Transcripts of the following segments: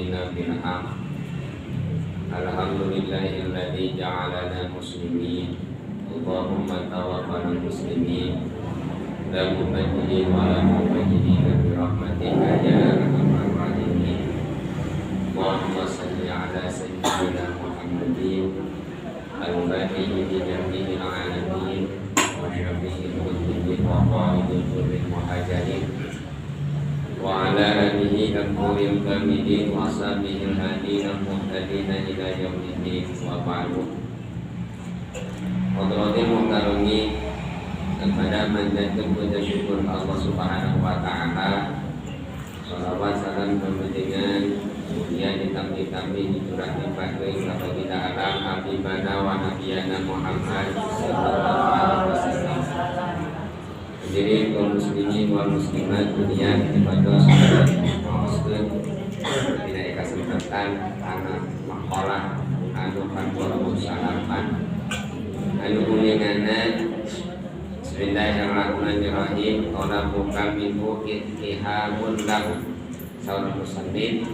qulubina bil haqq. Alhamdulillahilladzi ja'alana muslimin. Allahumma tawaffana muslimin la mubaddilin wa la mubaddilin bi rahmatika ya arhamar rahimin. Allahumma salli ala sayyidina Muhammadin al-fatihi li jami'il alamin wa syafi'il mudhnibin wa qaidil ghurril muhajirin wa ala alihi al-qawil kamilin wa ashabihi al-hadin al-muhtadin ila yaumiddin wa ba'du. Hadratil muhtarami, kepada manjatkan puja syukur Allah Subhanahu wa Ta'ala. Salawat salam kepentingan kemudian ditambih-tambih dicurah limpah kepada kita alam habibana wa nabiyana Muhammad sallallahu alaihi wasallam. Hadirin kaum muslimin wal muslimat dunia kepada saudara maoskeun dina kesempatan kana makalah anu ka-28 anu uninganna Bismillahirrahmanirrahim. Talabuka minhu ittihamun lahu. Saur musannif,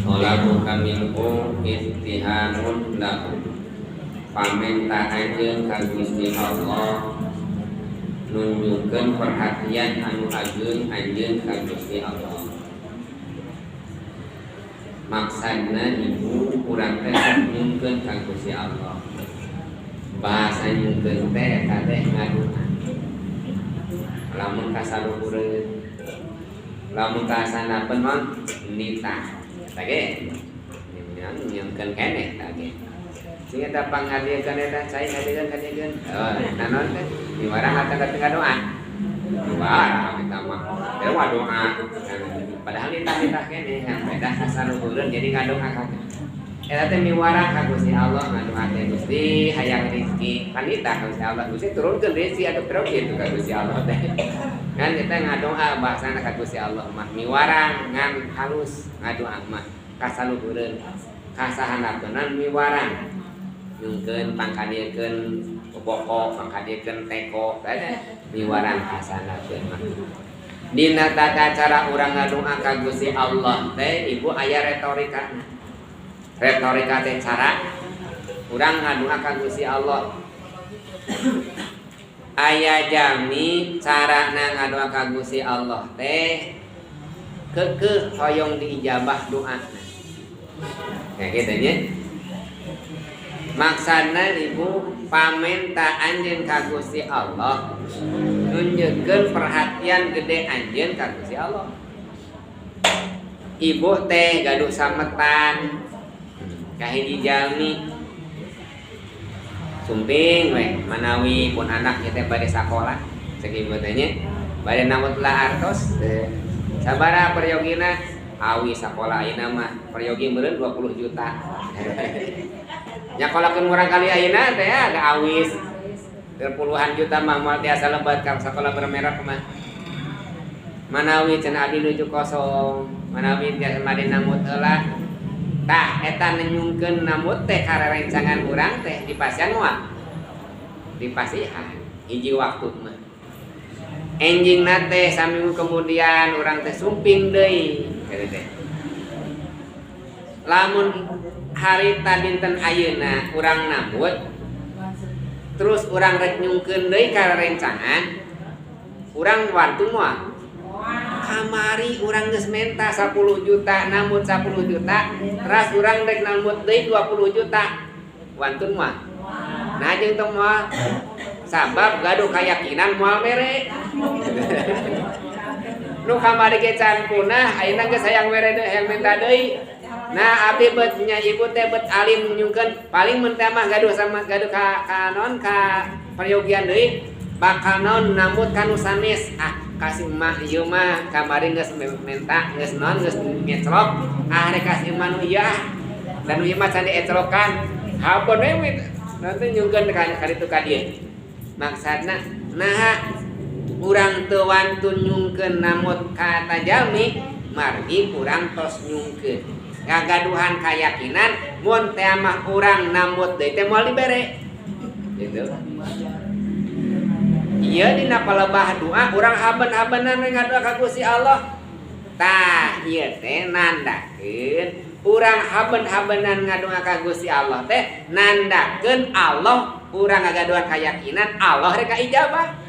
talabuka minhu ittihamun lahu, pamenta anjeun ka Gusti Allah nunjukkeun perhatian anu ageung anjeun ka Gusti Allah. Maksudna, ibu, urang teh nyungkeun ka Gusti Allah. Bahasa nyungkeun teh eta teh ngadoa. Lamun kasaluhureun, lamun kasanapeun mah nitah eta ge nyungkeun keneh eta ge. Sing eta panghadiekeun eta cai hadiekeun hadiekeun, oh, naon teh miwarang kata ngadoa. Miwarang eta mah teh mah doa, padahal nitah-nitah keneh yang beda kasaluhureun. Jadi ngadoa ka eta teh miwarang ka Gusti Allah, ngadoa teh, "Gusti, hayang rezeki," kan nitah ka Gusti Allah, "Gusti, turunkeun rezeki atuh," terus gitu ka Gusti Allah teh. Kan kita ngadoa bahasana ka Gusti Allah mah miwarang ngan halus. Ngadoa mah kasaluhureun, kasahanapeunna miwarang nyungkeun, pangkadiekeun boko, pangkadiekeun teko teh miwarang kasanapeun mah. Dina tata cara urang ngadoa ka Gusti Allah teh, ibu, aya retorikana. Retorika teh cara urang ngadoa ka Gusti Allah. Aya jami carana ngadoa ka Gusti Allah teh keukeuh hoyong diijabah doa. Ya gitu nya. Maksudna, ibu, pamenta anjeun ka Gusti Allah nunjukkeun perhatian gede anjeun ka Gusti Allah. Ibu teh gaduh sametan ka hiji jalmi, sumping we manawi pun anak teh bade sakola. Cek ibu teh nya, bade nambut lah artos sabaraha peryogina. Awi sakola ayeuna mah peryogi meureun 20 juta. Nyakolakeun murang kali ayeuna teh ya agak awis puluhan juta mah moal tiasa lebat ka sakola bermerek mah. Manawi cenah abdi nuju kosong, manawi tiasa bade nambut heula. Tah, eta nenyungkeun nambut teh karerencangan urang teh dipasihan moal? Dipasihan hiji waktu mah. Enjingna teh saminggu kemudian urang teh sumping deui kitu teh. Lamun harita dinten ayeuna urang nambut, terus urang rek nyungkeun deui karerencangan urang, wantun moal? Kamari urang geus menta 10 juta, nambut 10 juta, teras urang rek nambut deui 20 juta, wantun moal? Nah, jeung teu moal? Sabab gaduh keyakinan moal mere. Nu kamari ge can punah, ayeuna geus hayang mere deui, hayang minta deui. Nah, abdi bet nya, ibu teh bet alim nyungkeun paling mun teh mah gaduh sama gaduh ka naon, ka peryogian deui, bakal naon, nambut kanu sanes. Ah, kasih mah ieu mah kamari geus menta, geus naon, geus ngeclok, ah, rek kasih mah nu ieu ah, dan nu ieu mah can dieclokan. Hapon we nanti nyungkeun ka ditu ka dieu. Maksudna, naha urang teu wantun nyungkeun nambut ka eta jalmi? Margi urang tos nyungkeun, ngagaduhan kayakinan mun teh mah urang nambut deui teh moal dibere gitu. Iya, dina palebah doa urang haben-habenan we ngadoa ka Gusti Allah. Tah ieu teh nandakeun urang haben-habenan ngadonga ka Gusti Allah teh nandakeun Allah urang ngagaduhan keyakinan Allah rek ijabah.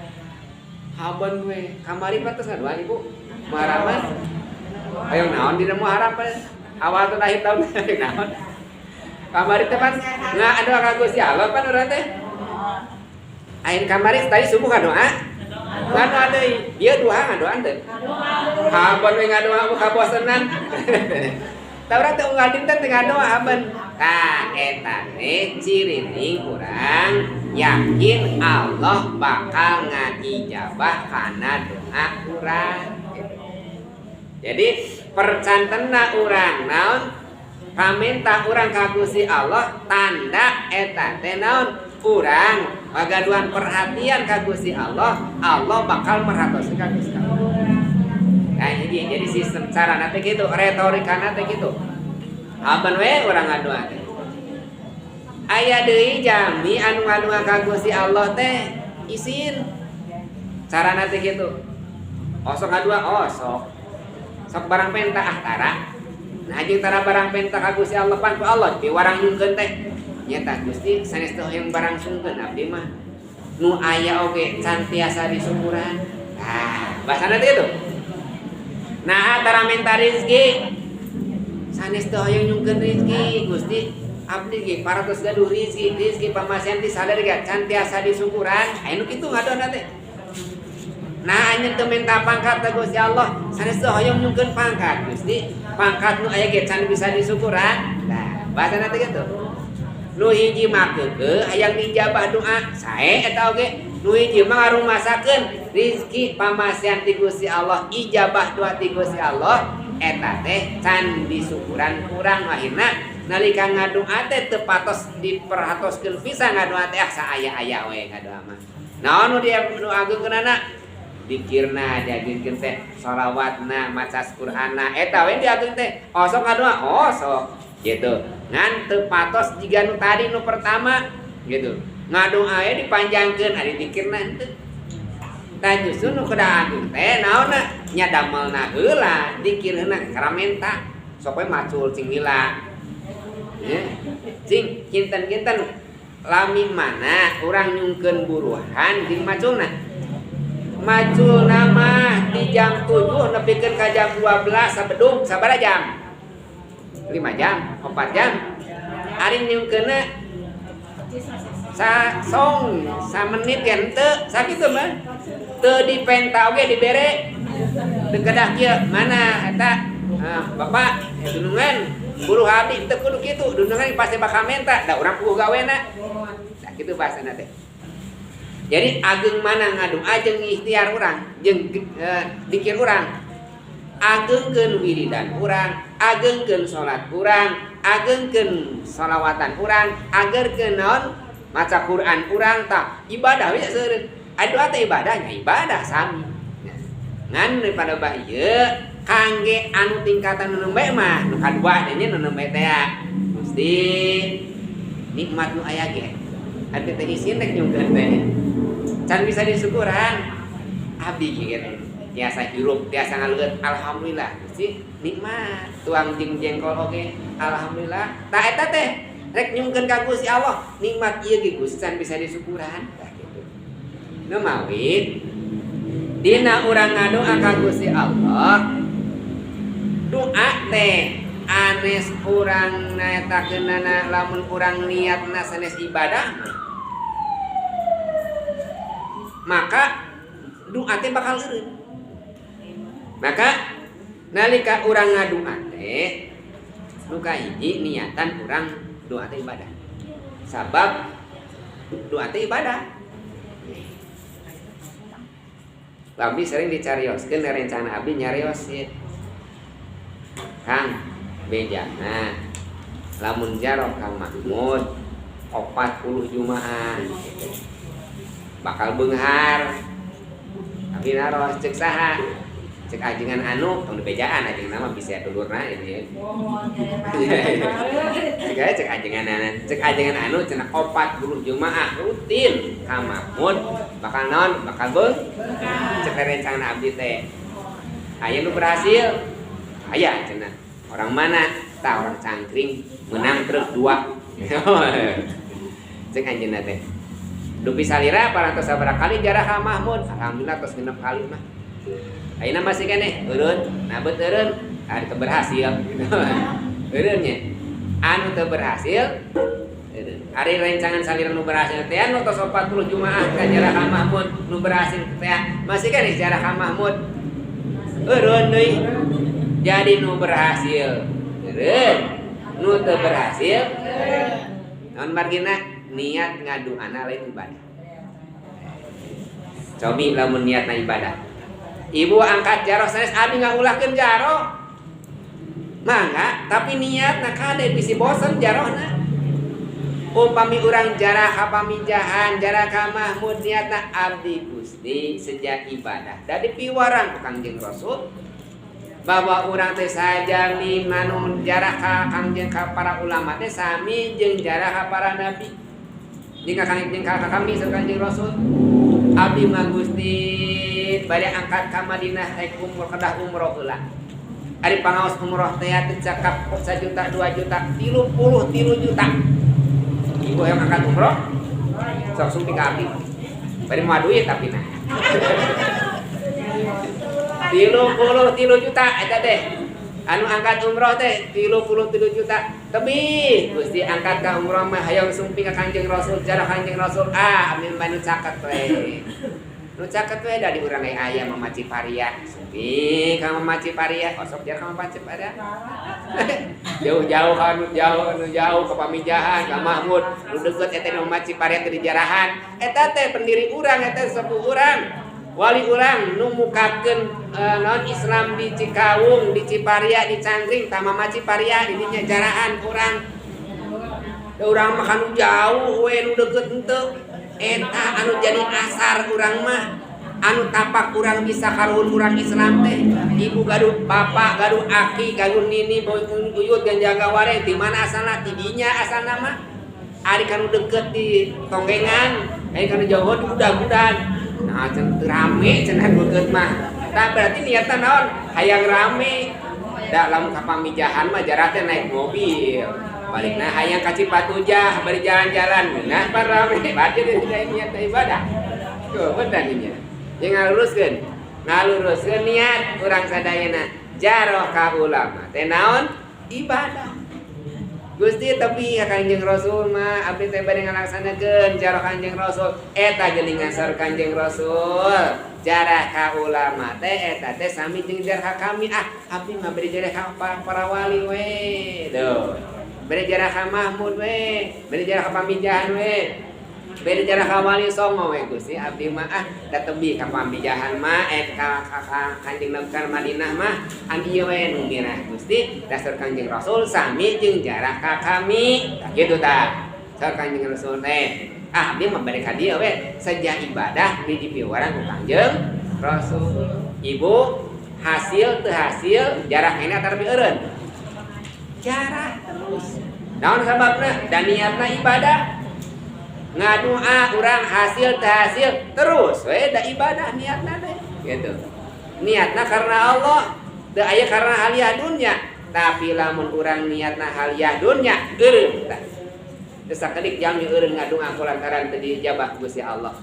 Haben we kamari mah tos ngadoa ibu Muharaman. Hayang naon dina Muharram awal teh akhir tahun hayang naon. Kamari teh pan ngadoa ka Gusti Allah pan urang teh. Ain kamari tadi subuh ngadoa. Ngadoa deui. Ieu duha ngadoan teh. Haben we ngadoa kabosenan. Tah urang teh unggal dinten teh ngadoa haben. Tah eta teh cirining urang yakin Allah bakal ngaijabah kana doa urang. Jadi percantena urang naon pamenta urang ka Gusti Allah tanda eta teh naon urang pagaduhan perhatian ka Gusti Allah, Allah bakal merhatoskeun ka Gusti Allah. Nah, jadi sistem cara nanti gitu, retorika nanti gitu. Haben we urang ngadoa teh. Aya deui jami anu ngadoa ka Gusti Allah teh isin. Cara nanti gitu. Osok ngadoa osok. Sok barang penta ah tara. Nah jeung tara barang penta ka Gusti Allah pan ku Allah diwarang nyungkeun teh. Nyata Gusti sanes teh hoyong barang sungkeun abdi mah. Nu aya oge can tiasa disukuran. Tah, bahasana teh kitu. Nah, tara minta rezeki. Sanes teh hoyong nyungkeun rezeki Gusti. Abdi ge paratos gaduh rezeki, rezeki pamasihan ti sadar ge can tiasa disukuran. Aya nu kitu ngadona teh. Nah, anjeun teu minta pangkat ka Gusti Allah, sanes teh hoyong nyungkeun pangkat Gusti. Pangkat nu aya ge can bisa disukuran. Nah, bahasana teh kitu. Nu hiji mah keukeuh hayang dijabah doa, sae eta oge. Nu hiji mah ngarumasakeun rezeki pamasihan ti Gusti Allah, ijabah doa ti Gusti Allah, eta teh can disukuran kurang akhirna nalika ngadoa teh teu patos diperhatoskeun pisan ngadoa teh ah saaya-aya we ngadoa mah. Naon nu dia nu agengkeunana? Dikirna diagengkeun teh sholawatna, maca Qur'anna, eta we diageng teh. Osok ngadoa, osok gitu. Ngan teu patos jiga nu tadi nu pertama gitu. Ngadoa we dipanjangkeun ari dikirna henteu. Tah justru nu kedah agung teh naonna nya damelna heula dikirna karamenta sok we macul cing lila. Cing kinten-kinten lami mana urang nyungkeun buruhan jeung maculna. Maculna mah di jam 7 nepikeun ka jam 12 sabedung sabaraha jam? 5 jam, 4 jam. Ari nyungkeunna sa song samenit ya henteu sakitu mah. Teu dipenta oge dibere. Teu kedah kieu mana eta bapak dunungan buruh abdi teu kudu kitu dunungan pasti bakal menta da urang puguh gawena. Nah kitu bahasana teh. Jadi ageng mana ngadoa jeung ikhtiar urang jeung dikir urang. Agengkeun wiridan urang, agengkeun salat urang, agengkeun sholawatan urang, agengkeun naon maca Quran urang tah ibadah we seureun. Aya doa teh ibadahnya ibadah sami. Ngan daripada bah ieu kangge anu tingkatan nu nembe mah nu kadua nya nu nembe teh Gusti nikmat nu aya ge. Abdi teh isin rek nyungkeun teh. Can bisa disukuran. Abdi ge tiasa hirup, tiasa ngaleueut, alhamdulillah. Gusti nikmat tuang jeung jengkol oge, alhamdulillah. Tah eta teh rek nyungkeun ka Gusti Allah, nikmat ieu ge Gusti can bisa disukuran. Tah kitu. Nu mawi dina urang ngadoa ka Gusti Allah, doa teh anes urang naetakeunana lamun urang niatna sanes ibadah maka doa teh bakal eureun. Maka nalika urang ngadoa teh nu kahiji niatan urang doa teh ibadah. Sabab doa teh ibadah. Abdi sering dicarioskeun rencana abdi nyarios ieu. Kang bejana lamun jaroh Kang Mahmud 40 Jumaah bakal beunghar. Abdi naros cek saha? Cek ajengan anu tong dibejaan ajengan nama bisa dulurna ini. Cek aja cek ajengan anu, cek ajengan anu cenah 40 Jumaah rutin Kang Mahmud bakal naon? Bakal beung. Cek rencana abdi teh. Aya nu berhasil. Aya cenah. Orang mana? Tah orang Cangkring menang truk 2. Cek anjeunna teh. Dupi salira parantos sabaraha kali jarah ka Mahmud. Alhamdulillah tos 6 kali mah. Ayeuna masih keneh eureun, nabet eureun, ah teu berhasil gitu. Eureun nya. Anu teu berhasil eureun. Ari rencangan salira nu berhasil teh anu tos 40 jumaah ka jarah ka Mahmud nu berhasil teh masih keneh jarah ka Mahmud. Eureun deui. Jadi nu berhasil eureun, nu teu berhasil naon margina niat ngaduana lain ibadah. Cobi lamun niatna ibadah. Ibu angkat jaroh sanes abdi ngahulahkeun jaroh. Mangga, tapi niatna kade bisi bosen jarohna. Upami urang jarah ka pamijahan, jarah ka Mahmud niatna abdi Gusti sejak ibadah. Dari piwarang ku Kangjeng Rasul bahwa urang teh sajami manu jarah ka Kangjeng ka para ulama teh sami jeung jarah ka para nabi. Jeung ka Kangjeng ka kami sareng Kangjeng Rasul. Abdi mah Gusti bade angkat ka Madinah rek umroh kedah umroh heula. Ari pangaos umroh teh teu cakap 1 juta 2 juta 33 juta. Ibu yang angkat umroh sok sumping ka abdi. Bari moal duit tapi nah. 33 juta eta teh. Anu angkat umroh teh 33 juta. Tebih Gusti angkat ka umroh mah hayang sumping ka Kangjeng Rasul, jarah Kangjeng Rasul. Ah, abdi mah nu caket we. Nu caket we da di urang ge aya Mama Ciparia. Sumping ka Mama Ciparia, osok jarah ka Mama Ciparia. Jauh-jauh ka nu jauh, nu jauh ka Pamijahan, ka Mahmud, nu deukeut eta Mama Ciparia teh dijarahan. Eta teh pendiri urang, eta sepuh urang. Wali urang nu mukakeun naon Islam di Cikawung, di Ciparia, di Cangkring, tah Mama Ciparia di dinya jarahan urang. Da urang mah kanu jauh we nu deukeut henteu. Eta anu jadi asar urang mah. Anu tapak urang bisa karuhun urang Islam teh. Ibu gaduh bapak, gaduh aki, gaduh nini, uyut ganjaga wareng di mana asalna? Ti dinya asalna mah. Ari kanu deukeut di tonggengan, ari kanu jauh di udag-udan. Nah, cenah teu rame cenah deukeut mah. Tah berarti niatna naon? Hayang rame. Da lamun ka Pamijahan mah jarah teh naik mobil. Balikna hayang ka Cipatujah bari jalan-jalan. Nah, pan rame. Berarti teh niat ibadah. Tuh, bener dinya. Jeung ngaluruskeun. Ngaluruskeun niat urang sadayana. Jaroh ka ulama teh naon? Ibadah. Gusti tapi ka Kangjeng Rasul mah abdi teh bade ngalaksanakeun jarah Kangjeng Rasul. Eta geuningan saur Kangjeng Rasul. Jarah ka ulama teh eta teh sami jeung jarah ka kami. Ah, abdi mah bade jarah ka para wali we. Tuh. Bade jarah ka Mahmud we, bade jarah ka Pamijahan we. Bade jarah ka Wali Songo we Gusti abdi mah ah da tebi ka Pamijahan mah ka Kanjeng Nabi ka Madinah mah an ieu we nu mirah Gusti dasar Kanjeng Rasul sami jeung jarah ka kami. Tah kitu tah. Saur Kanjeng Rasul teh. Ah abdi mah bade ka dieu we seja ibadah di dipiwarang ku Kanjeng Rasul. Ibu hasil teu hasil jarah keneh atawa eureun? Jarah terus. Naon sababna? Dan niatna ibadah. Ngadoa urang hasil teu hasil terus we da ibadah niatna teh gitu. Niatna karena Allah, teu aya karena haliah dunya. Tapi lamun urang niatna haliah dunya eureun tah. Teu sakedik jami eureun ngadoa kulantaran teu diijabah ku Gusti Allah.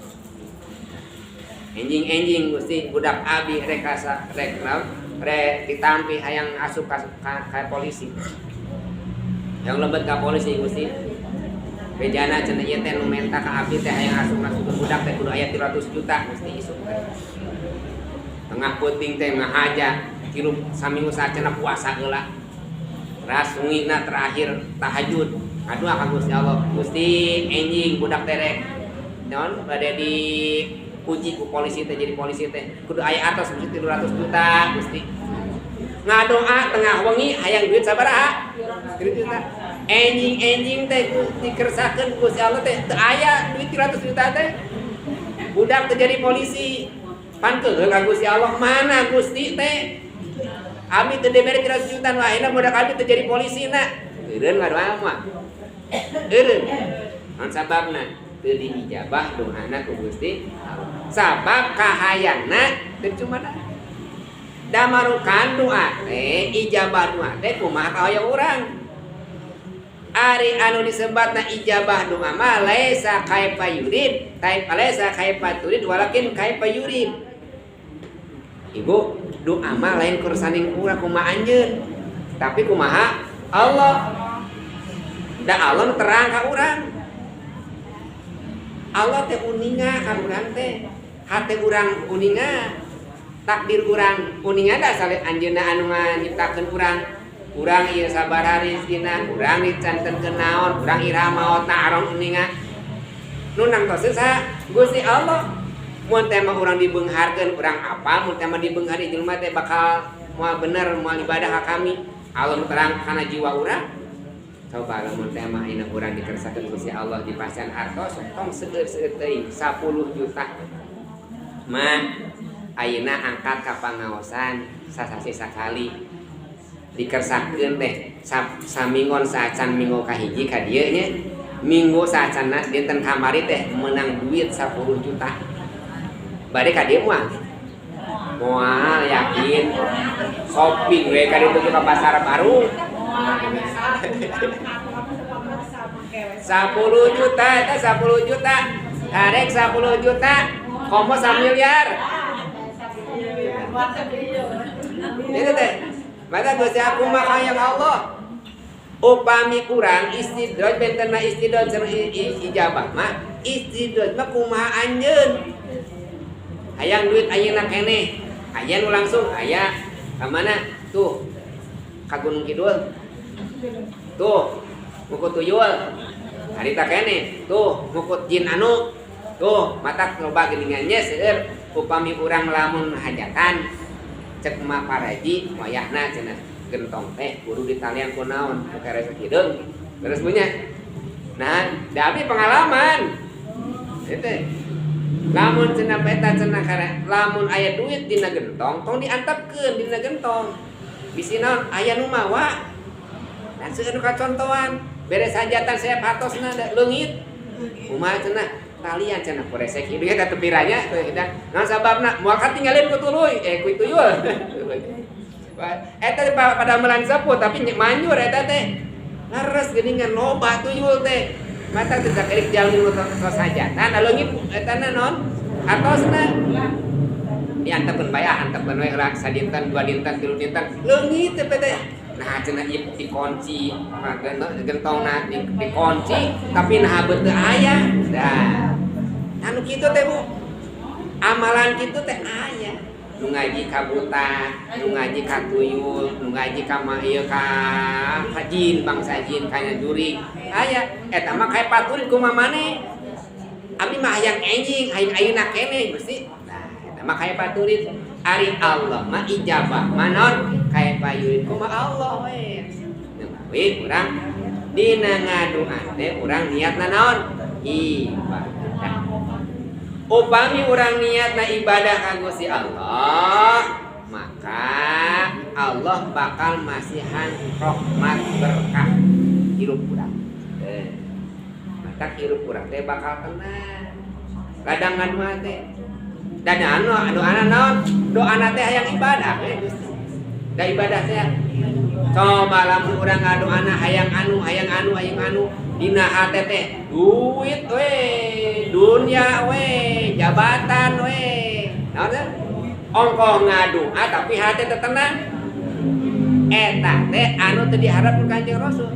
Enjing-enjing Gusti budak abi rek asa rek naon rek ditampi hayang asup ka polisi. Yang lebet ka polisi Gusti. Bejana cenah ieu teh nu menta ka abdi teh hayang asup masuk budak teh kudu aya 300 juta Gusti isuk teh. Tengah peuting teh ngahaja tilu saminggu sacenah puasa heula. Ras sungina terakhir tahajud. Ngadoa ka Gusti Allah, Gusti enjing budak teh rek naon bade diuji ku polisi teh jadi polisi teh kudu aya atos Gusti 300 juta Gusti. Ngadoa tengah wengi hayang duit sabaraha? 300 juta. Enjing-enjing teh dikersakeun ku Gusti Allah teh teu aya duit 300 juta teh. Budak teh jadi polisi. Pan keheul ka Gusti Allah mana Gusti teh? Abi teu dibere 300 juta nu ayeuna budak abi teh jadi polisi na. Eureun ngadoa mah. Eureun. Naon sababna? Teu diijabah doana ku Gusti Allah. Sabab kahayangna teu cuma. Damarukan doa teh ijabah doa teh kumaha ka urang. Ari anu disebatna ijabah doa mah laisa kaifa yurid, tai laisa kaifa turid walakin kaifa yurid. Ibu, doa mah lain kursaning urang kumaha anjeun, tapi kumaha Allah. Da Allah terang ka urang. Allah teh uninga ka urang teh. Hate urang uninga, takdir urang uninga da sale anjeunna anu nyiptakeun urang. Urang ieu sabaraha rezekina, urang dicantenkeun naon, urang iraha maotna aron uninga. Nu nangtos saha? Gusti Allah. Mun teh mah urang dibeungharkeun, urang apa mun teh mah dibeunghar jelema teh bakal moal bener moal ibadah ka kami. Allah nu terang kana jiwa urang. Coba lamun teh mah ayeuna urang dikersakeun Gusti Allah dipasihan artos tong seueur-seueur teuing 10 juta. Mah ayeuna angkat ka pangaosan sasasi sakali. Dikersakeun teh saminggon saacan minggu kahiji ka dieu nya. Minggu saacanna dinten kamari teh menang duit 10 juta. Bade ka dieu moal? Moal yakin. Shopping we ka ditu ka pasar baru. 10 juta eta 10 juta. Karek 10 juta komo 1 miliar. Itu teh. Maka Gusti aku mah hayang Allah. Upami kurang istidraj bentena istidraj sareng ijabah mah istidraj mah kumaha anjeun. Hayang duit ayeuna keneh. Aya nu langsung aya ka mana? Tuh. Ka Gunung Kidul. Tuh, ngukut tuyul. Harita keneh. Tuh, ngukut jin anu. Tuh, matak loba geuningan nya seueur upami urang lamun hajatan cek mah paraji wayahna cenah gentong teh kudu ditalian ku naon ku keresa hideung. Terus punya. Nah, da abdi pengalaman. Itu. Lamun cenah peta cenah kare lamun aya duit dina gentong tong diantepkeun dina gentong. Bisi naon aya nu mawa. Dan seueur nu kacontohan beres hajatan saya hartosna leungit. Kumaha cenah talian cenah ku resek hideung eta teu piranya naon sababna moal katinggalin ku tuluy ku tuyul. Eta pada melan sepuh tapi manjur eta teh. Leres geuningan loba tuyul teh. Mata teu sakedik jalmi nu tos hajatan leungit eta na naon hartosna. Diantepkeun bae antepkeun we heula sadinten dua dinten tilu dinten leungit teh teh. Nah cenah ieu dikunci gentongna dikunci tapi nah teu aya. Dah. Anu kitu teh Bu. Amalan kitu teh aya. Nu ngaji ka buta, nu ngaji ka tuyul, nu ngaji ka ma ieu ka jin, bangsa jin ka jurig. Aya eta mah kayak paturin kumaha maneh. Abdi mah hayang enjing, hayang ayeuna keneh Gusti. Nah, eta mah kaya paturin. Ari Allah mah ijabah mah naon? Kaya payurin kumaha Allah we. Nemawi urang dina ngadoa teh urang niatna naon? Ibadah. Upami urang niatna ibadah ka Gusti Allah, maka Allah bakal masihan rahmat berkah hirup urang. Maka hirup urang teh bakal tenang. Ladang ngadoa teh. Dan anu doana naon? Doana teh hayang ibadah we Gusti. Da ibadah teh coba lamun urang ngadoana hayang anu, hayang anu, hayang anu dina hate teh duit we, dunia we, jabatan we. Naon teh? Ongkoh ngadoa tapi hate teu tenang. Eta teh anu teu diharapkeun Kanjeng Rasul.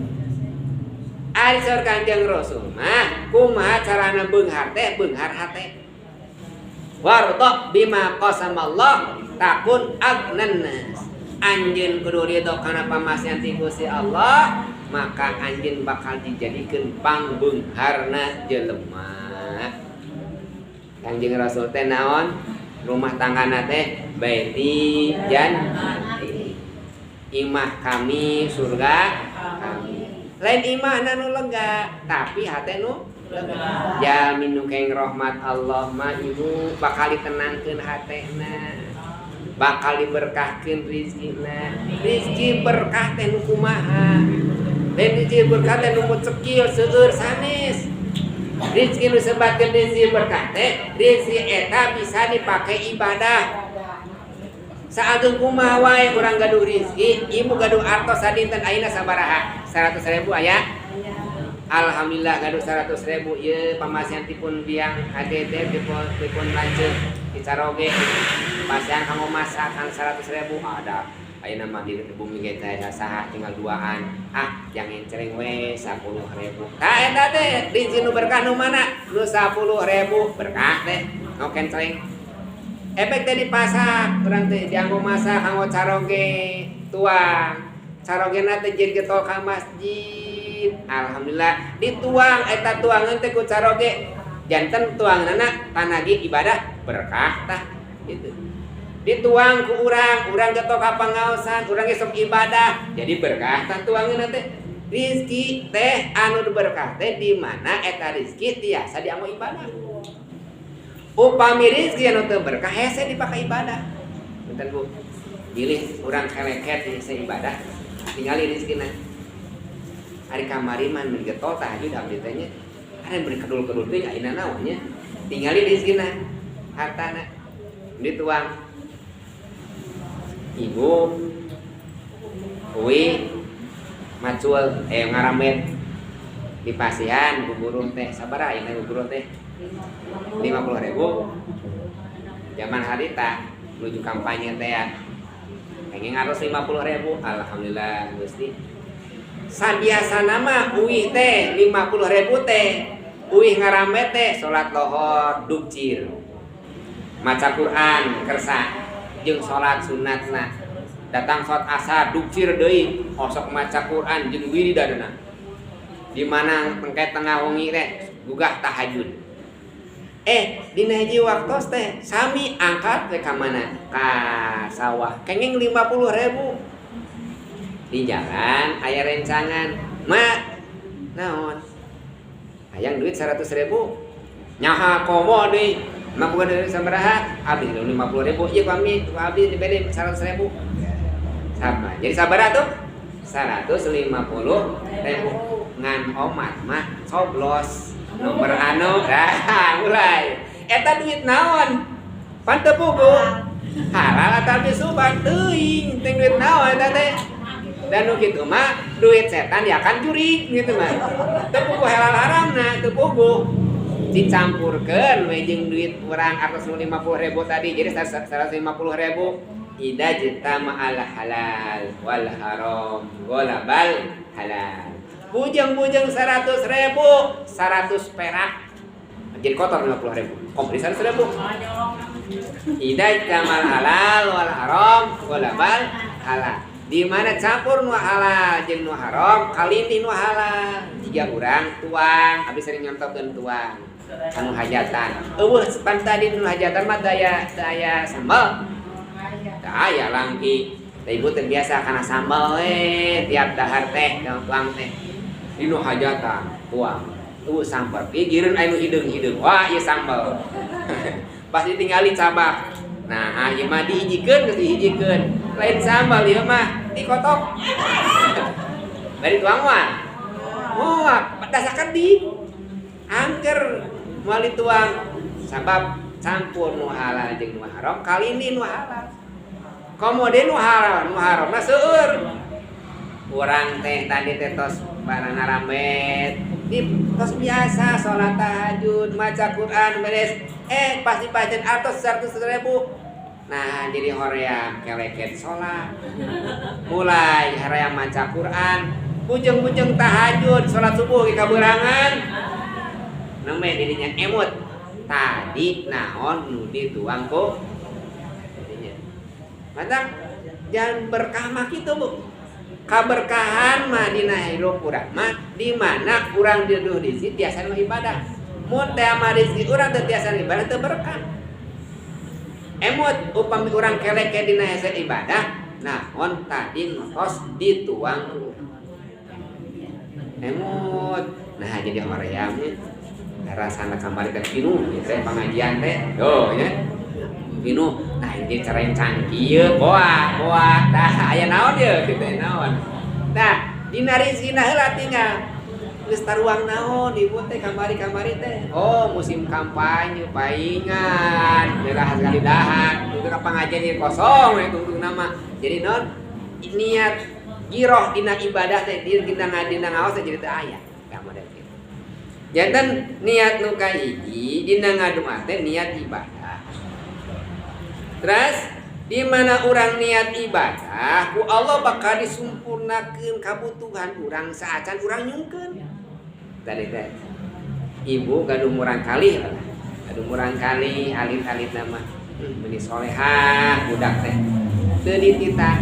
Ari saur Kanjeng Rasul mah kumaha carana beunghar teh beunghar hate. Warda bima qasamallah takun agnan nas. Anjeun kudu ridho kana pamasihan ti Gusti Allah, maka anjeun bakal dijadikeun pangbeungharna jelema. Kanjeng Rasul teh naon? Rumah tanggana teh baiti jannati. Imah kami surga kami. Lain imahna nu lega, tapi hate nu lega. Jalmi nu keng rahmat Allah mah ibu bakal ditenangkeun hatena. Bakal diberkahkeun rizkina. Rizki berkah teh nu kumaha? Lain rizki berkah teh nu cekil seueur sanes. Rizki nu sebatkeun rizki berkah teh, rizki eta bisa dipake ibadah. Saageng kumaha wae urang gaduh rizki, ibu gaduh artos sadinten ayeuna sabaraha? 100.000 aya? Alhamdulillah gaduh 100.000 ieu pamasihan tipun biang HDT tipun lanceuk dicaroge. Pasihan kanggo masak kan 100.000 ada. Ayeuna mah di bumi ge teh saha tinggal duaan. Ah, yang ngencreng we 10.000. Tah eta teh rizki nu berkah nu mana? Nu 10.000 berkah teh. Nu kencreng. Efek teh dipasak, urang teh dianggo masak kanggo caroge tuang. Carogena teh jadi getol ka masjid. Alhamdulillah dituang eta tuangan teh ku caroge. Janten tuanganna tanagi ibadah berkah tah gitu. Dituang ku urang, urang getol ka pangaosan, urang ge sok ibadah, jadi berkah tah tuanganna teh. Rizki teh anu berkah teh di mana eta rizki tiasa dianggo ibadah. Upami rizki anu teu berkah hese dipake ibadah. Punten Bu. Bilih urang keleket hese ibadah, tingali rizkina. Ari kamari mah mun getol tahajud abdi teh nya. Ari beri kedul-kedul teh ayeuna naon nya. Tingali rizkina, hartana dituang. Ibu uwi macul ngaramet di pasihan buburuh teh sabaraha ayeuna buburuh teh? 50.000. Zaman harita menuju kampanye teh ya. Pengen harus 50.000. Alhamdulillah Gusti. Sabiasana mah uih teh 50.000 teh. Uih ngaramet teh salat lohor dukcir. Maca Quran kersa jeung salat sunatna. Datang salat asar dukcir deui osok maca Quran jeung wiridana. Di mana engke tengah wengi teh gugah tahajud. Dina hiji waktos teh sami angkat teh ka mana? Ka sawah. Kenging 50.000. Di jalan aya rencangan. Ma naon? Hayang duit 100.000. Nyaha komo deui. Mah bukan duit sabaraha? Abdi 50.000. Ieu kami ku abdi dibere 100.000. Sama. Jadi sabaraha tuh? 150.000. Ngan omat mah coblos. Nomor anu, dah mulai. Eta duit naon? Pan teu pugu. Halal atawa subat teuing, teh duit naon eta teh? Dan nu kitu mah duit setan ya kan jurig gitu mah. Teu pugu halal haramna, teu pugu. Dicampurkeun we jeung duit urang 150.000 tadi jadi 150.000. Ida jtama al halal wal haram ghalabal halal. Bujeng-bujeng 100.000, 100 perak. Jadi kotor 50.000. Komplit 100.000. Ida jamal halal wal haram ghalabal halal. Di mana campur nu halal jeung nu haram, kalindih nu halal. Jika urang tuang, abis sering nyontokeun tuang. Anu hajatan. Eueuh pan tadi nu hajatan mah daya sambal. Daya langki. Da ibu teh biasa kana sambal we tiap dahar teh tuang teh. Di nu hajatan tuang. Eueuh sambar. Ieu gireun aya nu hideung-hideung. Wah, ieu sambal. Pasti tingali cabak. Nah, ieu mah dihijikeun geus dihijikeun. Lain sambal ieu mah dikotok. Bari tuang mah. Moal, dasakan di angker moal dituang. Sabab campur nu halal jeung nu haram, kalini nu halal. Komo deui nu halal, nu haramna seueur. Urang teh tadi teh tos barang ngaramet, di tos biasa salat tahajud, maca Quran beres. Pasti pancen atos 100.000. Nah, jadi hoream keleket salat. Mulai hoream maca Quran, bujeng-bujeng tahajud, salat subuh ge kaberangan. Nembe dirinya emut. Tadi naon nu dituang ku dinya. Mantap, jangan berkah mah kitu, Bu. Kaberkahan mah dina hirup urang mah di mana urang diduh di situ tiasa nu ibadah. Mun teh mah rezeki urang teu tiasa ibadah teu berkah. Emut upami urang kelek ke dina hese ibadah, naon tadi tos dituang. Emut. Nah, jadi hoream nya. Rasana kamari teh pinuh ieu teh pangajian teh. Tuh nya. Pinuh. Nah, ini cara yang canggih ieu, boa, boa. Tah aya naon ieu kitu naon. Nah, dina rezekina heula tinggal. Geus taruang naon ibu teh kamari-kamari teh. Oh, musim kampanye paingan, gerah sekali dahan. Itu ka pangajian ieu kosong we tungtung nama. Jadi non niat giroh dina ibadah teh dina dina ngaos teh jadi teu aya. Tah model kitu. Janten niat nu kahiji dina ngadoa teh niat ibadah. Terus di mana urang niat ibadah, ku Allah bakal disumpurnakeun kabutuhan urang saacan urang nyungkeun. Tadi teh ibu gaduh murang kali lah. Gaduh murang kali alit-alit nama. Meuni solehah budak teh. Teu dititah.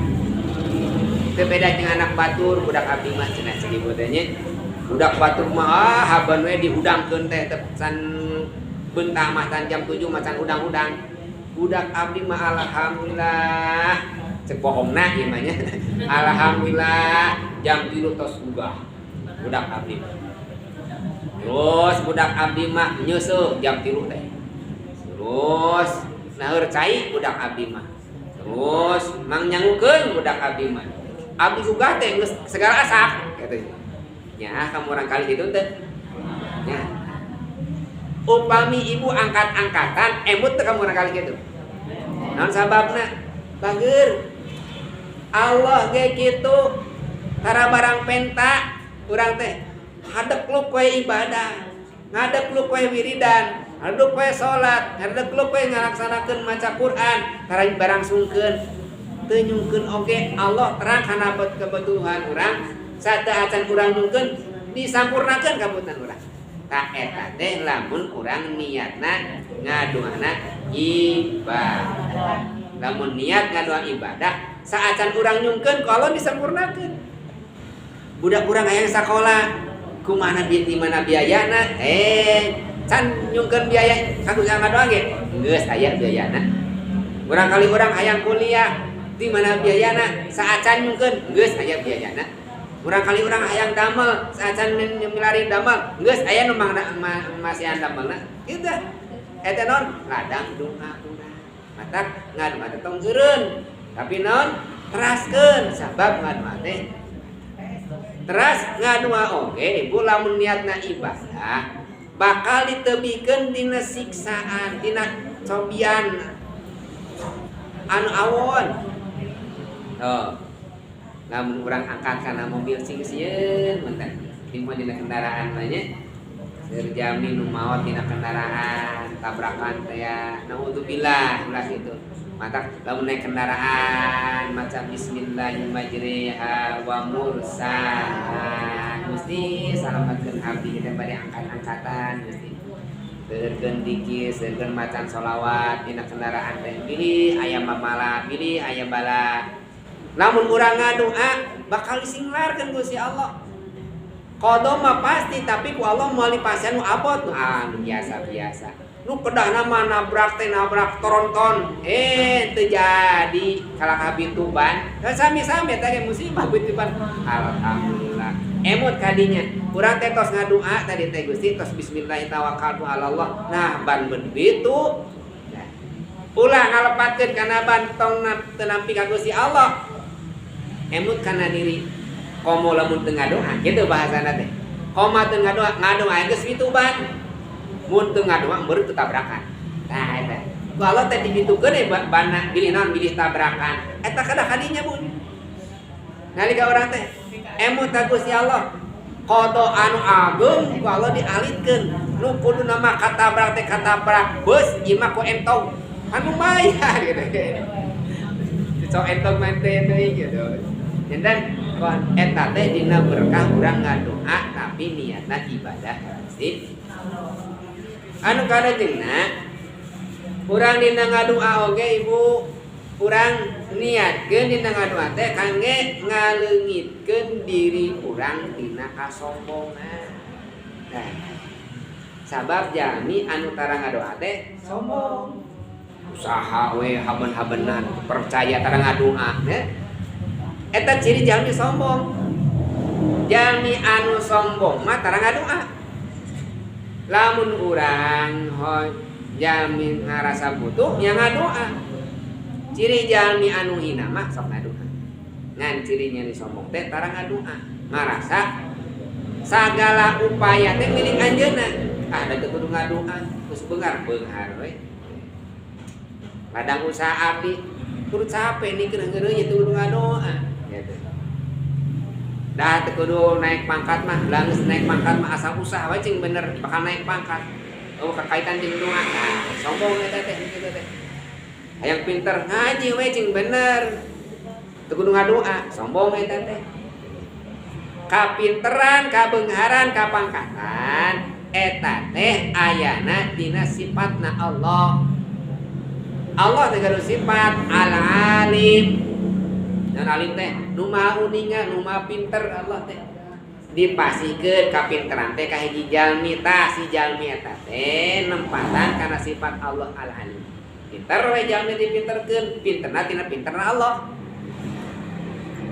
Teu beda jeung anak batur budak abdi mah cenah cek ibu teh nya. Budak batur mah ah haban we dihudangkeun teh can beunta mah can jam 7 mah can hudang-hudang. Budak abdi mah alhamdulillah cek bohongna ieu mah nya. Alhamdulillah jam 3 tos gugah budak abdi. Terus budak abdi mah nyeuseuk jam 3 teh. Terus naheur cai budak abdi mah. Terus mang nyangukeun budak abdi mah. Abdi gugah teh geus segala asak kitu. Nya kamu urang kali kitu teh. Nya. Upami ibu angkat-angkatan emut teh kamu urang kali kitu. Naon sababna? Bager. Allah ge kitu. Tara barang penta urang teh hadek lu koe ibadah, ngadek lu koe wiridan, hadek koe salat, hadek lu koe ngalaksanakeun maca Quran, tara barang sungkeun. Teu nyungkeun oge Allah terang kana kebutuhan urang, sateuacan urang nyungkeun disampurnakeun kabutuhan urang. Tah eta teh lamun urang niatna ngadoana ibadah. Lamun niat ngadoa ibadah, saacan urang nyungkeun ku Allah disampurnakeun. Budak urang hayang sakola, kumaha duit di mana biayana? Can nyungkeun biaya kanggo ngadoa ge geus aya biayana. Urang kali urang hayang kuliah, di mana biayana? Saacan nyungkeun geus aya biayana. Urang kali urang hayang damel, saacan milari damel, geus aya nu masihan damelna. Kitu. Eta naon? Ladang doa urang. Matak ngadoa teh tong eureun. Tapi naon? Teraskeun sabab ngadoa teh. Teras ngadoa oge ibu lamun niatna ibadah bakal ditebikeun dina siksaan, dina cobian anu awon. Oh. Lamun urang angkat kana mobil sing sieun mun teh. Timo dina kendaraan mah nya. Seur jami nu maot dina kendaraan, tabrakan teh ya. Naudzubillah ulah kitu. Matak lamun naik kendaraan maca bismillahirrahmanirrahim wa mursaha. Gusti salamatkeun abdi kita bade angkat-angkatan Gusti. Seueurkeun dikir, seueurkeun macan sholawat dina kendaraan teh. Bilih aya mamala, bilih aya bala. Lamun urang ngadoa bakal disinglarkeun Gusti Allah. Qada mah pasti tapi ku Allah moal dipasihan nu abot nu anu biasa-biasa. Nu kedahna mah nabrak teh nabrak tronton. Teu jadi kalah kabituban. Sami-sami eta ge musibah bituban. Alhamdulillah. Emut kadinya. Urang teh tos ngadoa tadi teh Gusti tos bismillahirrahmanirrahim tawakkaltu ala Allah. Nah ban begitu. Nah, ulah ngalepatkeun kana ban tong teu nampi ka Gusti Allah. Emut kana diri. Komo lamun teu ngadoa kitu bahasana teh. Komo teu ngadoa, ngadoa geus bituban. Mun teu ngadoa meureun teu tabrakan. Tah eta. Ku Allah teh dibitukeun we bana bilih naon bilih tabrakan. Eta kada kadinya bun. Nalika urang teh emut ka Gusti Allah. Qada anu ageung ku Allah dialitkeun. Nu kuduna mah katabrak teh katabrak beus ieu mah ku entong. Kan lumayan gitu. Cocok entong mah teh deui gitu. Janten eta teh dina berkah urang ngadoa tapi niatna ibadah Gusti. Anu kadajengna urang dina ngadoa oge ibu urang niatkeun dina ngadoa teh kangge ngaleungitkeun diri urang tina kasombongan. Nah, sabab jalmi anu tara ngadoa teh sombong. Usaha we haben-habenan percaya tara ngadoa nya. Eta ciri jalmi sombong. Jalmi anu sombong mah tara ngadoa. Lamun urang jalmi ngarasa butuh nya ngadoa. Ciri jalmi anu hina mah sok ngadoa. Ngan cirinya ni sombong teh tara ngadoa, ngarasa Sagala upaya teh milik anjeunna. Ah, da teu kudu ngadoa, geus beunghar beunghar we. Ladang usaha abdi kudu capek nih ngeureun teu kudu ngadoa gitu. Dah teu kudu naik pangkat mah, lah geus naik pangkat mah asal usaha we cing bener bakal naik pangkat. Oh, kakaitan jeung doa. Nah, sombong eta teh kitu teh. Hayang pinter ngaji we cing bener. Teu kudu ngadoa, sombong eta teh. Kapinteran, kabeungharan, kapangkatan eta teh ayana dina sifatna Allah. Allah teh gaduh sifat al-alim. Dan alim teh nu maha uninga, nu maha pinter Allah teh. Dipasihkeun kapinteran teh ka hiji jalmi, tah si jalmi eta teh nempatan kana sifat Allah al-alim. Pinter we jalmi dipinterkeun, pinterna tina pinterna Allah.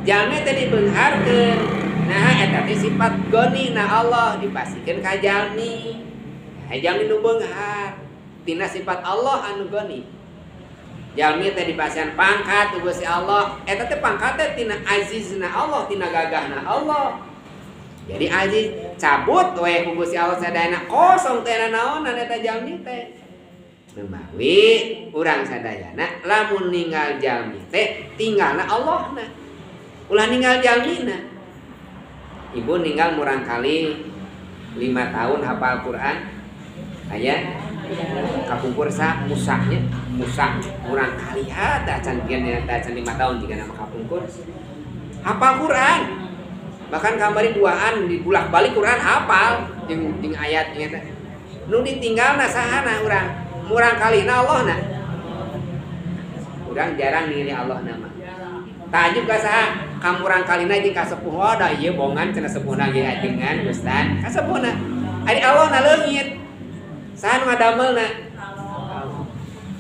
Jalmi teh dibeungharkeun. Nah eta teh sifat goni na Allah dipasihkeun ka jalmi. Nah, jalmi nu beunghar tina sifat Allah anu goni. Jalmi teh dipasihan pangkat ku Gusti Allah, eta teh pangkat teh tina azizna Allah, tina gagahna Allah. Jadi aziz cabut we ku Gusti Allah sadayana kosong teh naonan eta jalmi teh. Lumawi urang sadayana lamun ninggal jalmi teh tinggalna Allahna. Ulah ninggal jalmina. Ibu ninggal murang kali 5 tahun hafal Quran. Aya kapungkur sa musanya musa murang kali ada can kian eta can 5 tahun jika nama kapungkur hafal Quran. Bahkan kamari duaan dibulak-balik Quran hafal jeung jeung ayat eta. Nu ditinggalna sahana urang? Murang kalina Allahna. Urang jarang ningali Allah nama. Tajub ka saha? Ka murang kalina jeung ka sepuh. Oh, da ieu bongan cenah sepuhna ge ajengan Ustaz. Ka sepuhna. Ari Allah na leungit. Saha nu ngadamelna?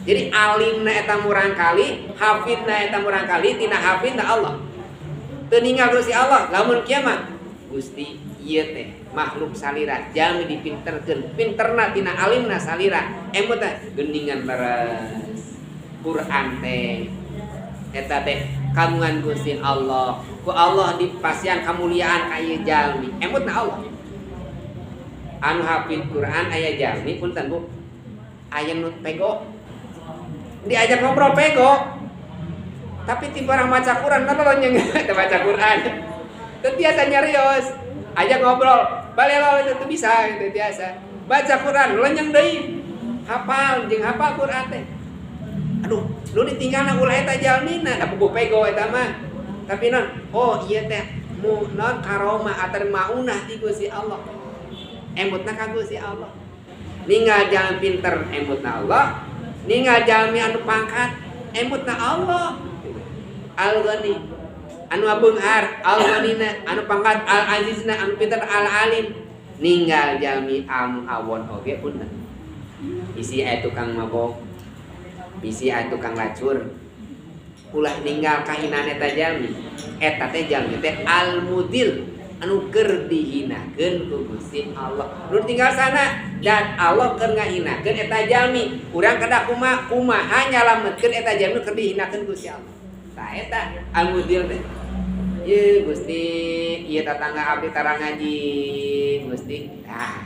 Jadi alimna eta murang kali, hafidna eta murang kali, tina hafidna Allah. Teu ninggal Gusti Allah, lamun kieu mah Gusti ieu teh makhluk salira, jalmi dipinterkeun, pinterna tina alimna salira. Emut teh geuningan leres. Quran teh eta teh kagungan Gusti Allah. Ku Allah dipasihan kamuliaan ka ieu jalmi. Emutna Allah. Anu hafid Quran aya jalmi punten Bu. Aya nu pego. Diajak ngobrol pego. Tapi tiba orang maca Quran, nonton nyeng teu baca Quran. Teu biasa nyarios. Ajak ngobrol, balelo itu teu bisa, teu biasa. Baca Quran lenyeng deui. Hafal jeung hafal Quran teh. Aduh, nu ditinggalna ulah eta jalmina, da puguh pego eta mah. Tapi non, oh ieu teh mu non karomah atawa maunah ti Gusti Allah. Emutna ka Gusti Allah. Ninggal jalan pinter emutna Allah, ninggal jalmi anu pangkat emutna Allah. Al-Ghani anu beunghar, Al-Ghanina anu pangkat, Al-Azizna anu pinter, Al-Alim. Ninggal jalmi anu awon oge punten. Bisi aya tukang mabok, bisi aya tukang lacur. Ulah ninggal kahinaan eta jalmi. Eta teh jalmi teh al-mudil anu keur dihinakeun ku Gusti Allah. Nu tinggal sana dan Allah keur ngahinakeun eta jalmi. Urang kedah kumaha kumaha nyalametkeun eta jalmi keur dihinakeun Gusti Allah. Tah eta al-mudil teh. Ye Gusti, ieu tatangga abdi tara ngaji Gusti. Tah.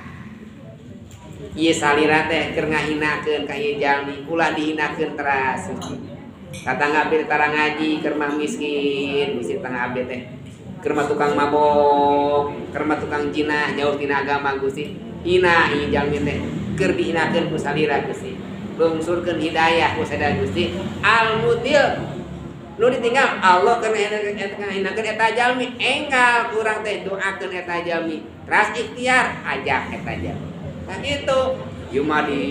Ieu salira teh keur ngahinakeun ka ieu jalmi, ulah dihinakeun teras Gusti. Tatangga abdi tara ngaji keur mah miskin, Gusti tetangga abdi teh. Keur mah tukang mabok, keur mah tukang jinah jauh tina agama Gusti. Hina ieu jalmi teh keur dihinakeun ku salira Gusti. Lungsurkeun hidayah ku sadaya Gusti. Al-mudil nu ditinggal Allah keur ngahinakeun eta jalmi, enggal kurang teh doakeun eta jalmi. Teras ikhtiar ajak eta jalmi. Nah gitu, ieu mah di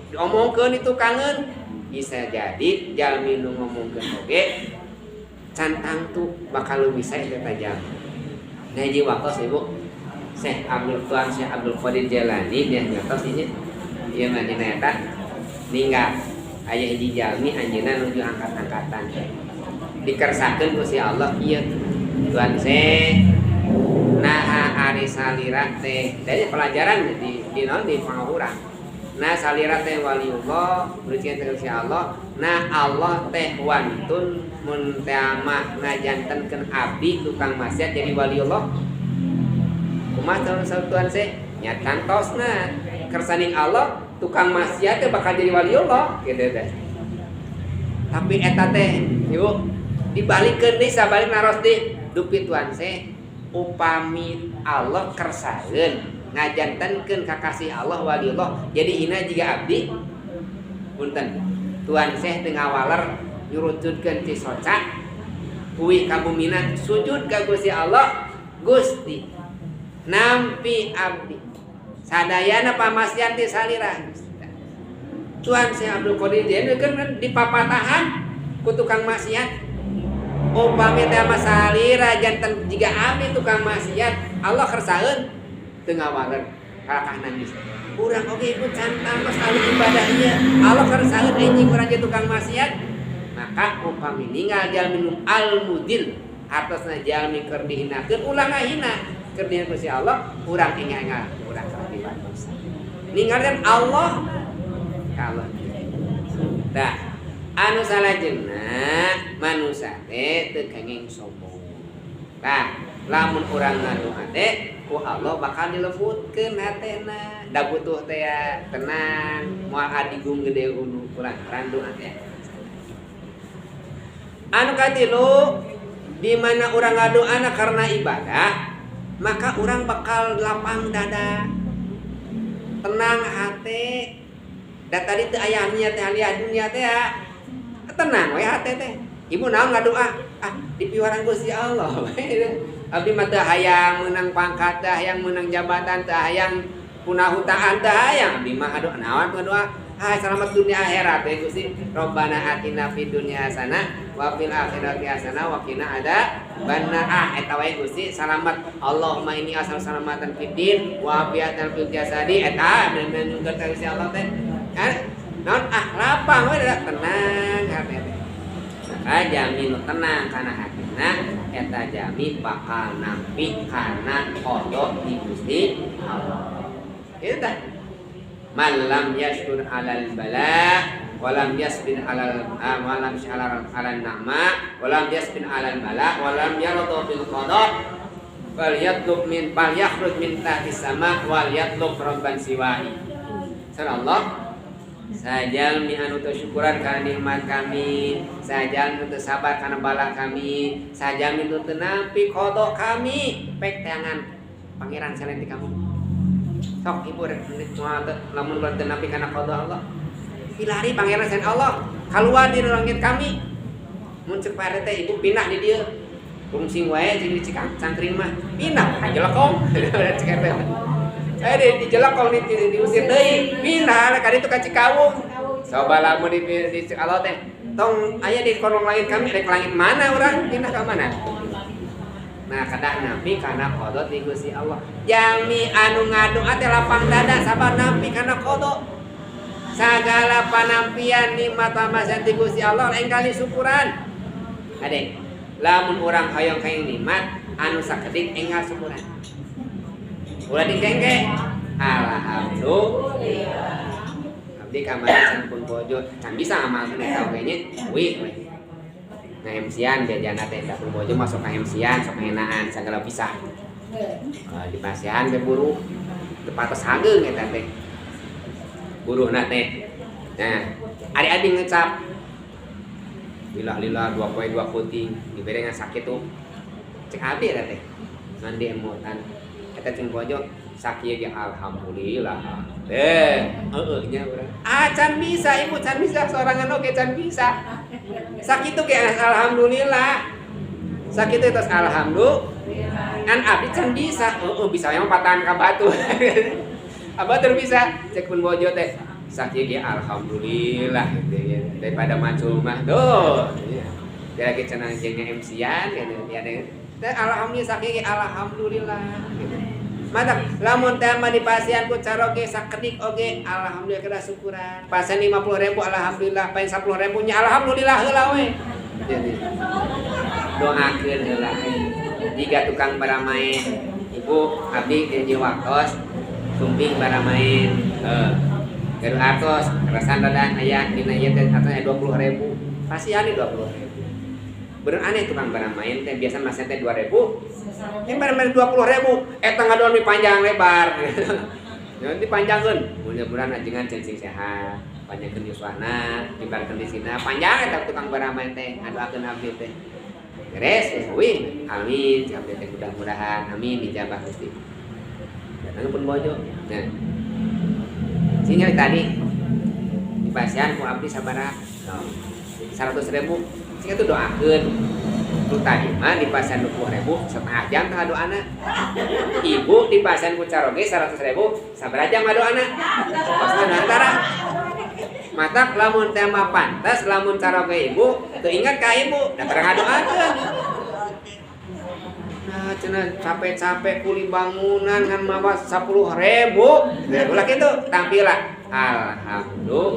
diomongkeun itu kangen bisa jadi jalmi nu ngomongkeun oge can tangtu bakal leuwih sae eta jalmi. Nah hiji waktos Ibu Syekh Abdul Tuan Syekh Abdul Qadir Jailani dia nyatos ieu ieu mah dina eta ninggal aya hiji jalmi anjeunna nuju angkat-angkatan dikersakeun ku si Allah kieu Tuan Syekh naha ari salira teh dari pelajaran di naon di pangurang nah salira teh waliullah bercian teh si Allah nah Allah teh wantun mun teh mah ngajantenkeun abdi tukang maksiat jadi waliullah kumaha Kumaha tuan seh nya tantosna kersaning Allah tukang maksiat teh bakal jadi waliullah gitu teh. Tapi eta teh ibu dibalikeun deui sabalik naros deui dupi tuan seh upami Allah kersaeun ngajantenkeun kakasih Allah waliullah jadi hina jiga abdi punten tuan seh teu ngawaler nyurucutkeun ti soca kuwi ka bumina sujud ka Gusti Allah. Gusti nampi abdi sadayana pamasian ti salira. Tuan Syekh Abdul Qadir Jailani kan dipapatahan ku tukang maksiat. Upami teh mah salira janten jiga abdi tukang maksiat Allah kersaeun teu ngawaler kalakah nangis. Urang oge ibu can tambah ahli ibadahnya Allah kersaeun enjing urang jadi tukang maksiat. Maka upami ninggal jalmi nu al-mudil artosna jalmi keur dihinakeun ulah ngahina keur dihinakeun si Allah urang enggal-enggal urang keur dibantos. Ninggalkan Allah ka Allah. Tah anu salajengna manusa teh teu kenging sombong. Tah lamun urang ngadoa teh ku Allah bakal dilembutkeun hatena. Da butuh teh ya tenang, moal adigung gede unu kulantaran doa teh. Anu katilu di mana urang ngadoana karena ibadah, maka urang bakal lapang dada, tenang hati. Da tadi teu aya niat teh aliyah dunia teh ya. Tenang we hate teh. Ibu naon ngadoa? Ah, dipiwarang Gusti Allah. Abdi mah teu hayang meunang pangkat, teu hayang meunang jabatan, teu hayang punahutaan, teu hayang. Abdi mah ngadoa naon ngadoa? Hai selamat dunia akhirat ya Gusti. Rabbana atina fid dunya hasanah wa fil akhirati hasanah wa qina adzabannar. Ah eta wae Gusti selamat. Allahumma inni as'aluka salamatan fid din wa afiatan fil jasadi. Eta bener-bener nyungkeun ka Gusti Allah teh. Kan naon ah lapang we tenang hati teh. Maka jalmi nu tenang kana hatina eta jalmi bakal nampi kana qada di Gusti Allah. Itu tah. Man lam yashkur alal bala wa lam yasbir alal wa lam yashkur alal na'ma wa lam yasbir alal bala wa lam yarda bil qada fal yatlub min fal yakhruj min tahti sama wal yatlub rabban siwahi. Sallallahu sajalmi anu teu syukuran kana nikmat kami, sajalmi teu sabar kana bala kami, sajalmi teu nampi qada kami, pek teangan pangeran selain ti kamu. Sok ibu rek moal teu lamun teu nampi kana qada Allah. Hilari pangeran selain Allah, kaluar di langit kami. Mun ceuk Pak RT ibu pindah di dieu. Rungsing wae jeung di Cikang mah. Pindah ka Jelekong. Cek RT. Di Jelekong diusir deui. Pindah ka ditu ka Cikawung. Coba lamun di Allah teh tong aya di kolong langit kami rek langit mana urang pindah ka mana? Nah, kedah nampi kana qada ti Gusti Allah. Jalmi anu ngadoa teh lapang dada sabar nampi kana qada. Sagala panampian nikmat pamasihan ti Gusti Allah enggal syukuran. Ade, lamun urang hoyong kaing nikmat anu sakedik enggal syukuran. Ulah dikengke. Alhamdulillah. Abdi kamari can pun bojo, can bisa ngamalkeun eta oge nya. Wih we. Nah MC-an jajana teh da pun bojo masuk ka MC-an sok ngeunaan sagala bisa. Di pasihan teh buruh teu patos hageung eta teh. Buruhna teh. Nah, ari-ari ngecap lila-lila 2 poe 2 puting dibere ngan sakit tuh. Cek abdi eta teh. Ngan diemutan. Eta cing bojo sakieu ge alhamdulillah. Heueuh nya urang. Ah can bisa ibu can bisa sorangan oge can bisa. Sakitu ge alhamdulillah. Sakitu tos alhamdulillah. Ngan abdi can bisa. Heueuh bisa mah patahan ka batu. Abah teu bisa cek pun bojo teh. Sakieu ge alhamdulillah gitu ya. Daripada macul mah tuh. Dia lagi cenah jeung MC-an gitu ya teh alhamdulillah sakieu ge alhamdulillah gitu. Mantap, lamun teh mah dipasihan ku caroge sakedik oge alhamdulillah kada syukuran. Pasihan 50.000 alhamdulillah, paling 10.000 nya alhamdulillah heula we. Jadi doakeun heula. Jika tukang baramaen, ibu abdi di waktos sumping baramaen. Heuh. Gaduh artos, rasan rada aya dina ieu teh artos 20.000. Pasihan 20.000. Bener aneh tukang barang main teh biasa masih teh 2.000. Ini barang main 20.000. Eta ngadoan mi panjang lebar. Nanti panjangkeun. Mudah-mudahan ajengan cing sehat, panjangkeun yuswana, dibarkeun di sina. Panjang eta tukang barang main teh ngadoakeun abdi teh. Beres, wih, amin, abdi teh mudah-mudahan amin dijabah Gusti. Datang pun bojo. Nah. Sinyal tadi dipasihan ku abdi sabaraha? 100.000. Sing itu doakeun. Nu tadi mah dipasihan 20.000 setengah jam tah doana. Ibu dipasihan ku caroge 100.000 sabaraha jam doana? Pasna antara. Matak lamun teh mah pantas lamun caroge ibu teu ingat ka ibu da tara ngadoakeun. Nah, cenah capek-capek kuli bangunan ngan mawa 10.000. Ulah kitu tampil. Alhamdulillah.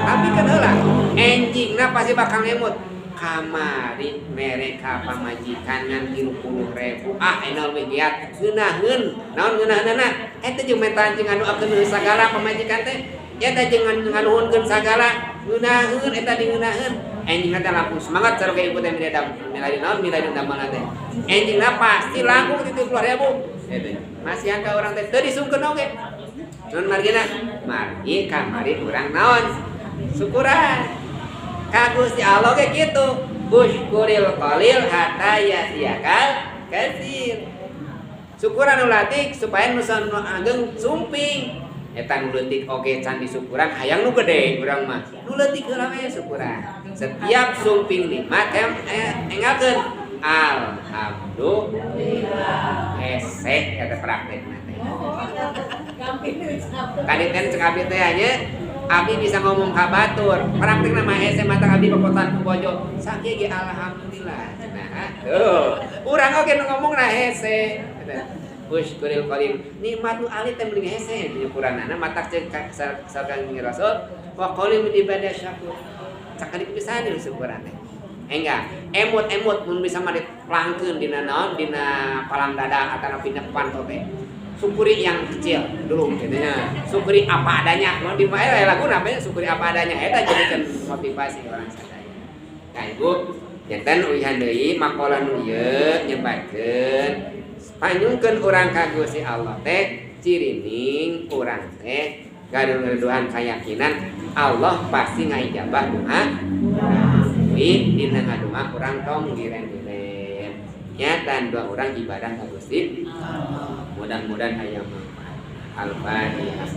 Tapi kan heula enjingna pasti bakal ngemut. Kamari mere ka pamajikan ngan 30.000. Ah, enak leuwih giat. Ngeunaheun. Naon ngeunaheunna? Eta jeung menta jeung ngadoakeun sagala pamajikan teh. Eta jeung nganuhunkeun sagala. Ngeunaheun eta di ngeunaheun. Enjingna teh langsung semangat sarua ibu teh milari naon milari damelna teh. Enjingna pasti langkung ti 30.000. Eta. Masihan ka urang teh teu disungkeun oge. Nun margina? Margi kamari urang naon? Syukuran. Ka Gusti Allah ge kitu. Usykuril qalil hatta ya'tiyakal katsir. Syukuran nu leutik supaya nu ageng sumping. Eta nu leutik oge can disyukuran hayang nu gede urang mah. Nu leutik heula we syukuran. Setiap sumping nikmat enggalkeun alhamdulillah. Hese eta praktekna teh. Tadi kan cek abdi teh nya abdi bisa ngomong ka batur. Praktekna mah hese mata abdi papotan ku bojo. Sakieu ge alhamdulillah. Nah, tuh. Urang oge nu ngomongna hese. Usykuril qalil. Nikmat nu alit teh mending hese nyukuranana matak ceuk sareng Rasul wa qalil min ibadah syakur. Sakali pisan ieu syukuran teh. Enggak, emut-emut mun bisa mah diplangkeun dina naon dina palang dada atau dina panto teh. Syukuri yang kecil dulu gitu nya. Syukuri apa adanya. Mun di lagu namanya syukuri apa adanya eta jadikeun motivasi orang sadaya. Nah, Ibu, janten uihan deui makalah nu ieu nyebatkeun panyungkeun urang ka Gusti Allah teh cirining urang teh gaduh-gaduhan keyakinan Allah pasti ngaijabah doa. Kuwi dina ngadoa urang tong giren-giren. Ya dan doa urang ibadah ka Gusti. Mudah-mudahan aya manfaat. Al-Fatihah.